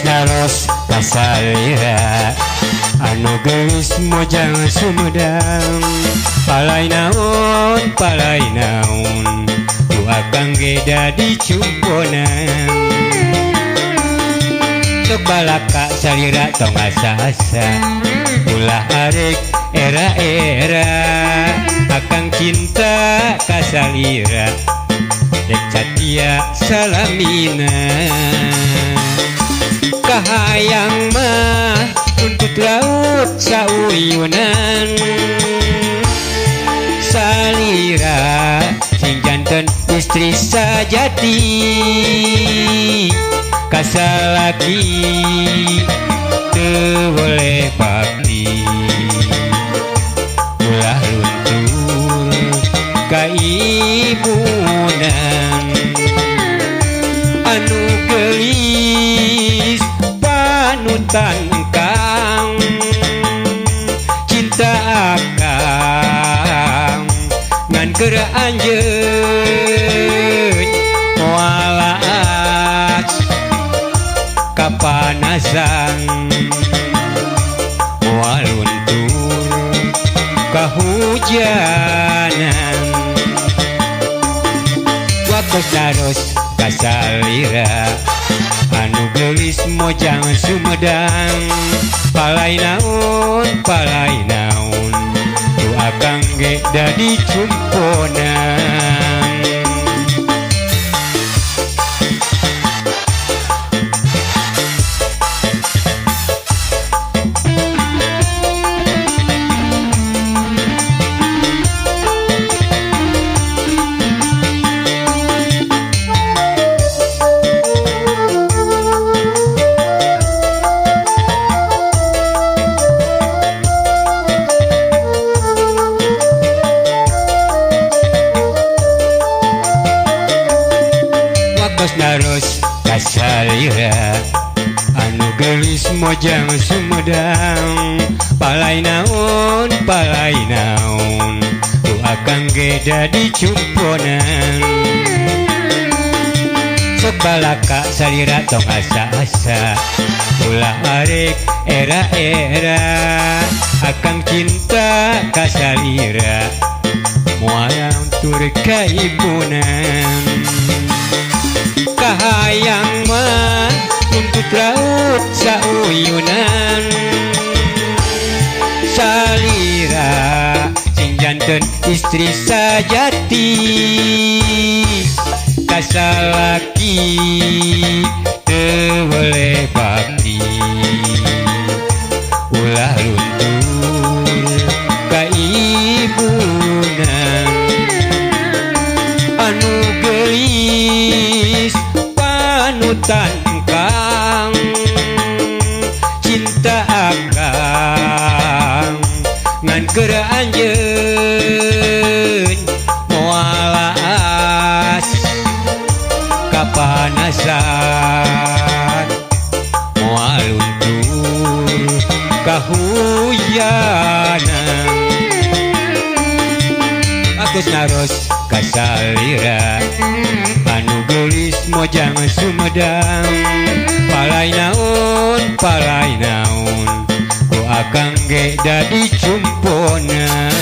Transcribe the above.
Naros kasalira anu geulis mojang Sumedang palai naon ku akang ge dadi cumponan sok balaka salira tong asa-asa ulah arek era-era akang cinta kasalira dek satia salamina. Kahayang mah tuntut laut sauyunan salira sing janten istri sajati kasalaki teu boleh bakti ulah luntur ka ibunan anu geulis panutan kang cinta akang ngan keur anjeun moal laas kapanasan moal luntur kahujanan waktos naros kasalira anu geulis mojang Sumedang palai naon ku akang ge dadi cumponan. Naros kasalira anu geulis mojang Sumedang palai naon ku akang ge dadi cumponan sok balaka salira tong asa-asa ulah arek era-era akang cinta kasalira moal luntur ka ibunan. Kahayang mah tuntut laut sauyunan salira sing janten istri sajati kasalaki teu boleh bakti ulah luntur ka ibunan anu geulis panutan kang cinta akang ngan keur anjeun moal laas kapanasan moal luntur kahujanan agus naros kasalira anu geulis mojang Sumedang palai naon ku akang ge dadi cumponan.